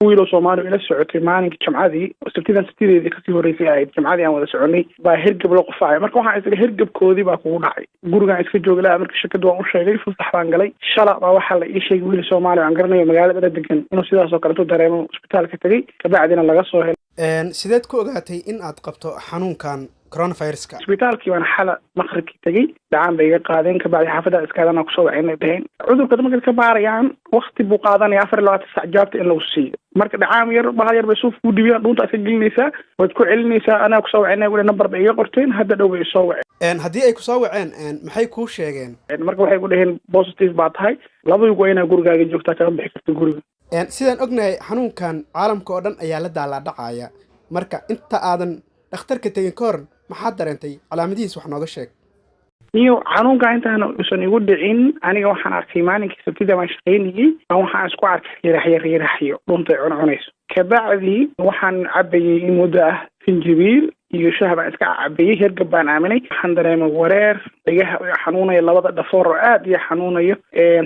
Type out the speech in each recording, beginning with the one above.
Wiiloo Soomaali ila socotay maalinka Jimcadii, Sabtidan Sabtideedii kasii horreysay ahayd, Jimcadii aan wada soconay baa hergab la qufaacay. Marka waxaan isla hergabkoodii baa kugu dhacay, gurigaan iska joogi lahaa. Marka shirkadda waan u sheegay, fasax baan galay. Shala baa waxaa la ii sheegay wiil Soomaali aan garanayo magaalada la degan inuu sidaas oo kaleeto dareemo, isbitaalka tegey, kabacdina laga soo helay. Sideed ku ogaatay in aad qabto xanuunkan coronaviruska? Isbitaalkii baan xala maqribkii tegey, dhacaan bay iga qaadeen. Kabacdi xaafadda iskaadana kusoo wacinay dheheen cudurka markay ka baarayaan wakti buu qaadanaya, 24 sac jawaabta in lagu siiyo. Marka dhacaam yar, bahal yar bay suuf kuu dhibiyaan, dhuunta iska gelinaysaa, waad ku celinaysaa. Anaa kusoo wacinay weli, number bay iga qorteen, hadda dhow bay isoo waceen. Haddii ay kusoo waceen, maxay kuu sheegeen? Marka waxay ku dhaheen positive baa tahay, labadigu waa inaa gurigaaga joogtaa, kama bixi karta guriga. Sidaan ognahay, xanuunkan caalamka oo dhan ayaa la daalaadhacaya. Marka inta aadan dhakhtarka tegin ka hor, maxaad dareentay? Calaamadihiis wax nooga sheeg. Niyo, xanuunka intaan usan igu dhicin, aniga waxaan arkay maalinkii Sabtida baan shaqaynayey baan waxaan isku arkay riiraxyo riiraxyo dhuntay cuncunayso. Kabacdi waxaan cabayey in muddo ah sinjibiil iyo shah baan iska cabayey. Hergab baan aaminay. Waxaan dareemay wareer, dhegaha xanuunayo, labada dhafoor oo aad iyo xanuunayo,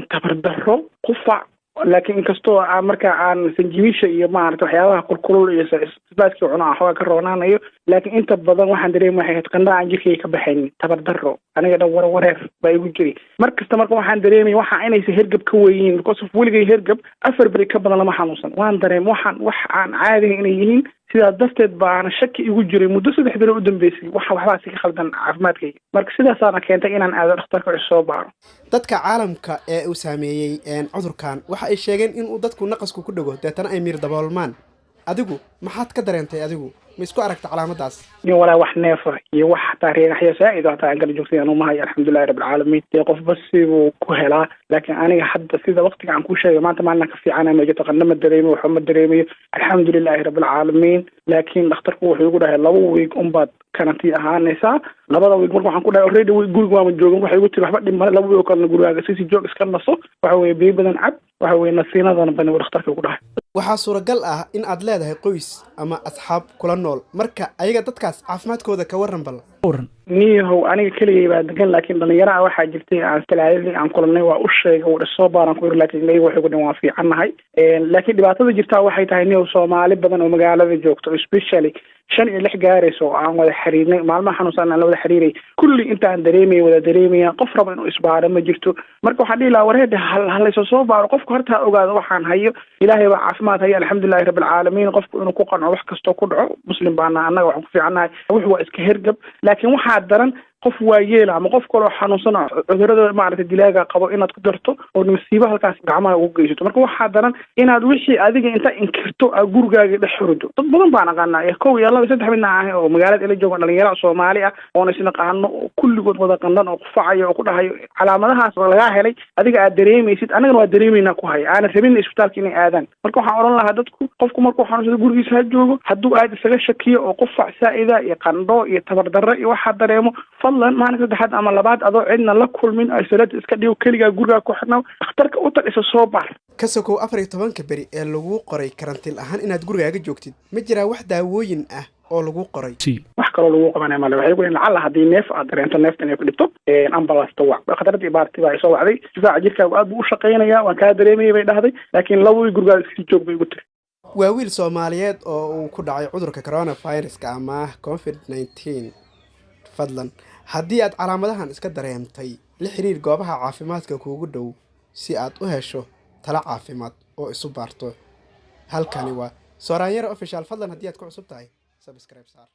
tabardarro, qufac. Laakiin inkastoo aan marka aan sanjibiisha iyo maarata waxyaabaha kulkulul iyo isbaaskii cuno aan xoogaa ka roonaanayo, laakiin inta badan waxaan dareemi waxay ahayd qandha aan jirkayga ka baxaynin, tabardarro, aniga dhan warwareer baa igu jiray mar kasta. Marka waxaan dareemay waxa inaysa hergab ka weyihiin, because of weligay hergab 4 beri ka badan lama xanuunsan. Waan dareem waxaan wax aan caadiga inay yihiin. Sidaas darteed baana shaki igu jiray muddo 3 beri u dambeysay, waxa waxbaasi ka khaldan caafimaadkayga. Marka sidaasaana keentay inaan aado dhakhtarka soo baaro. Dadka caalamka ee uu saameeyey cudurkan waxa ay sheegeen inuu dadku naqasku ku dhego, deetana ay miir daboolmaan. Adigu maxaad ka dareentay? Adigu ma isku aragta calaamadaas? Iyo walaa wax neefa iyo wax hataa riiraxyo saa'id oo hataa aan kala joogtay anuu mahayo, alxamdulilahi rabbilcaalamiin. Dee qofba sibuu ku helaa, laakiin aniga hadda sida waqtiga aan kuu sheegay, maanta maalina ka fiicana ma jirto. Qandho ma dareemayo, waxba ma dareemayo, alxamdulilaahi rabbilcaalamiin. Laakiin dhakhtarku wuxuu igu dhahay 2 week unbaad karantiin ahaanaysaa. Labada week marka waxaan ku dhahay already week guriga waama joogin. Waxay igu tiri waxba dhib male, 2 week oo kalena gurigaaga sisi joog, iska naso, waxa weeye biyo badan cab, waxa weeye nasiinadana bani uu dhakhtarka igu dhahay. Waxaa suuragal ah in aad leedahay qoys ama asxaab kula nool. Marka ayaga dadkaas caafimaadkooda ka warran bal. Niyahow, aniga keligay baa degan, laakiin dhalinyaraha waxaa jirtay aan Talaadadii aan kulanay, waa u sheegay, wuu soo baaran ku yiri, laakiin iyaga waxay ku dhan waa fiicannahay. Laakiin dhibaatada jirtaa waxay tahay, niyahow, Soomaali badan oo magaalada joogto, especially shan iyo lix gaarayso oo aan wada xiriirnay maalmaha xanuunsan aan la wada xiriiray, kulli intaan dareemaya wada dareemaya. Qof raba inuu isbaaro ma jirto. Marka waxaan dhihi lahaa, wareedhe, halayso soo baaro, qofku horta ha ogaado waxaan hayo. Ilaahay baa caafimaad haya, alxamdulilahi rabbilcaalamiin. Qofku inuu ku qanco wax kastoo ku dhaco, Muslim baana annaga, waxaan ku fiicannahay wuxu waa iska hergab. Laakiin waxaa daran qof waayeela ama qof kaloo xanuunsan oo cudurada maaragtay dilaaga qabo inaad ku darto oo masiibo halkaas gacmaha ugu geysato. Marka waxaa daran inaad wixii adiga inta inkirto aad gurigaaga dhex xurido. Dad badan baan aqaanaa, kow iyo laba iyo saddex midna ahay, oo magaalada ila jooga, dhalinyaro Soomaali ah oon isnaqaano, oo kulligood wada qandan oo qufacayo oo ku dhahayo calaamadahaas lagaa helay, adiga aad dareemaysid, annagana waa dareemaynaa ku haya, aanan rabin isbitaalka inay aadaan. Marka waxaan odhan lahaa dadku, qofku markuu xanuunsado gurigiisa ha joogo. Hadduu aad isaga shakiyo oo qufac saa'ida iyo qandho iyo tabardarro iyo waxaa dareemo, fadlan maalinka saddexaad ama labaad, adoo cidna la kulmin, isolate iska dhigo, keligaa gurigaa ku xidhnaw, dhakhtarka u tag, isa soo baar. Ka sokow 14-ka beri ee lagu qoray karantiil ahaan inaad gurigaaga joogtid, ma jiraa wax daawooyin ah oo lagu qoray? Wax kaloo lagu qabanaya male. Waxay ku yihin lacalla haddii neef aad dareento, neefta inay ku dhibto, ambulance wac. Khataradii baarti baa soo wacday. Difaaca jirkaagu aad buu u shaqaynayaa, waan kaa dareemayay bay dhahday, laakiin 2 week gurigaaga iskasii joog bay igu tiri. Waa wiil Soomaaliyeed oo uu ku dhacay cudurka coronaviruska ama COVID-19. Fadlan haddii aad calaamadahan iska dareemtay, la xiriir goobaha caafimaadka kuugu dhow si aad u hesho talo caafimaad oo isu baarto. Halkani waa Sooraanyare Official. Fadlan haddii aad ku cusub tahay, subscribe saar.